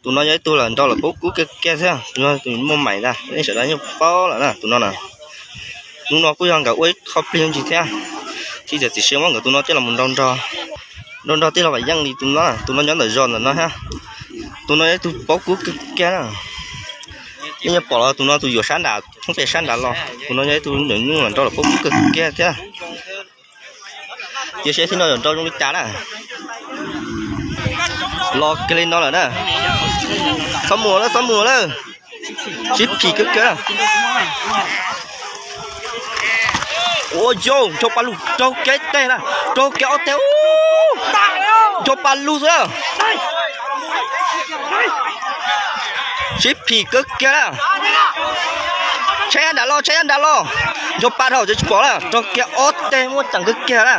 Tus no yog ib tug lawm nrau lawm pob kub kiag kiag thiab, tus no tus muaj maim ntag, nej sawv daws yeej paub lawm na tus no na. Hnub no kuj yog nkawd ua ib qho plig ntsis thiab, thiab txawm txim siab muab nkawd tus no coj los nrau nrog, nrau nrog tij laug Vam Yeej li tus no, tus no nyob ntawm zos ntawm no thiab. Tus no yog ib tug pob kub kiag kiag na. Nej yuav pom los tus no tus yuav sab nram, thoob pem sab nrad los, tus no yog ib tug nyuam nyuj los nrau lawm pob kub kiag kiag thiab. Cia seb thiab no yuav nrau zoo li cas na. Los kiag li no lawm na. Txhob mus lawm, txhob mus lawm. Sib phim kiag kiag. Ua yau, nrau pa lug raug kiag ib teg na, raug kiag ob teg, nrau pa lug xwb. Sib phim kiag kiag na. Tshaib nram los, tshaib nram los. Nrau pa dhau tsis pom na, raug kiag ob teg muaj ceem kiag kiag na.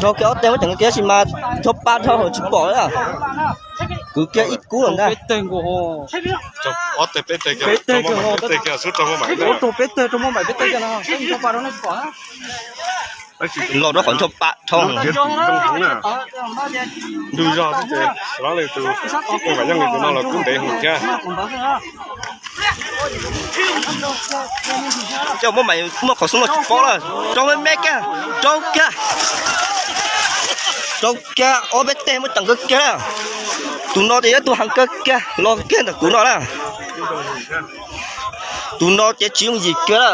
Raug kiag ob teg muaj ceem kiag kiag sis mas nrau pa dhau tsis pom na. Kwv kiag ib kub lawm ntag. Ob teg peb teg kiag, peb teg kiag, peb teg kiag, peb teg kiag. Los rau qhov nrau pa dhau. Ntug zog xwb ces Vam Yeej li tus no los kub ntev heev thiab. Coj muab mas muaj qhov xoob los tsis pom lawm, raug me me kiag, raug kiag, raug kiag ob peb teg muaj ceem kawg kiag na. Tus no ces yog tus heev kawg kiag los kiag ntawm kuv no na. Tus no ces tsis yooj yim kiag na.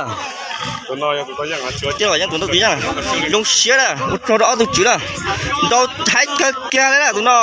Ces los yeej tus ntau tus yeej zoo siab na, ua rog rau ob tug tswv na, ntau thaib kawg kiag li na tus no.